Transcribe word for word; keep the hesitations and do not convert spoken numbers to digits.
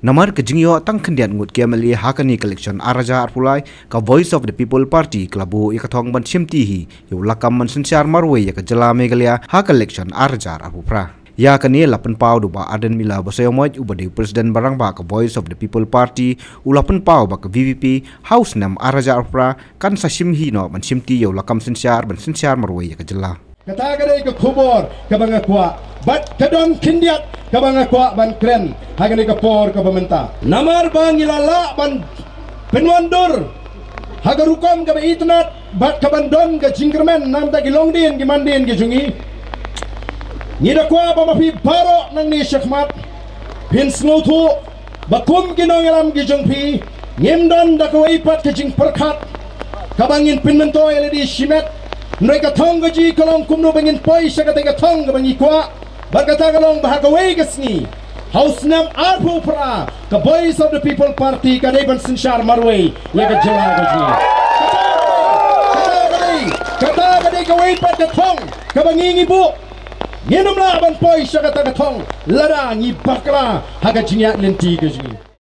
Namar ka jingïoh tang khyndiat ngut ki M L A ha kane ka election ar hajar arphew lai, ka Voice of the People Party ka la buh ïa ka thong ban shimti hi ïa u lakam ban synshar marwei ïa ka jylla Meghalaya ha ka election ar hajar arphew phra. Ïa kane la pynpaw da u Bah Ardent Miller Basaiawmoit uba dei u President ba rangbah ka Voice of the People Party, u la pynpaw ba ka V P P ha u snem ar hajar arphew phra kan sa shim hi noh ban shimti ïa u lakam synshar ban synshar marwei ïa ka jylla. Kata ka dei ka khubor kaba nga kwah bad ka don khyndiat kaba nga kwah ban kren ha kane ka por kaba mynta. Namar ba ngi la lah ban pynwandur ha ka rukom kaba itynnad bad kaban don ka jingkyrmen na ka bynta ki longdien ki mandien ki jong ngi. Ngi da kwah ba ma phi baroh nangne shakhmat phin sngewthuh ba kum ki nongïalam ki jong phi ngim don da kawei pat ka jingpyrkhat kaba ngin pynmyntoi ïa lade shimet. Hynrei ka thong ka jong ngi ka long kumno ba ngin poi sha kata ka thong kaba ngi kwah. Bad kata ka long ba ha kawei ka sngi ha u snem arphew phra ka Voice of the People Party ka dei ban synshar marwei ïa ka jylla ka jong ngi. Kata ka dei, kata ka dei kawei pat ka thong kaba ngi ngi buh. Ngin ym lah ban poi sha kata ka thong lada ngi bakla ha ka jingïaid lynti ka jong ngi.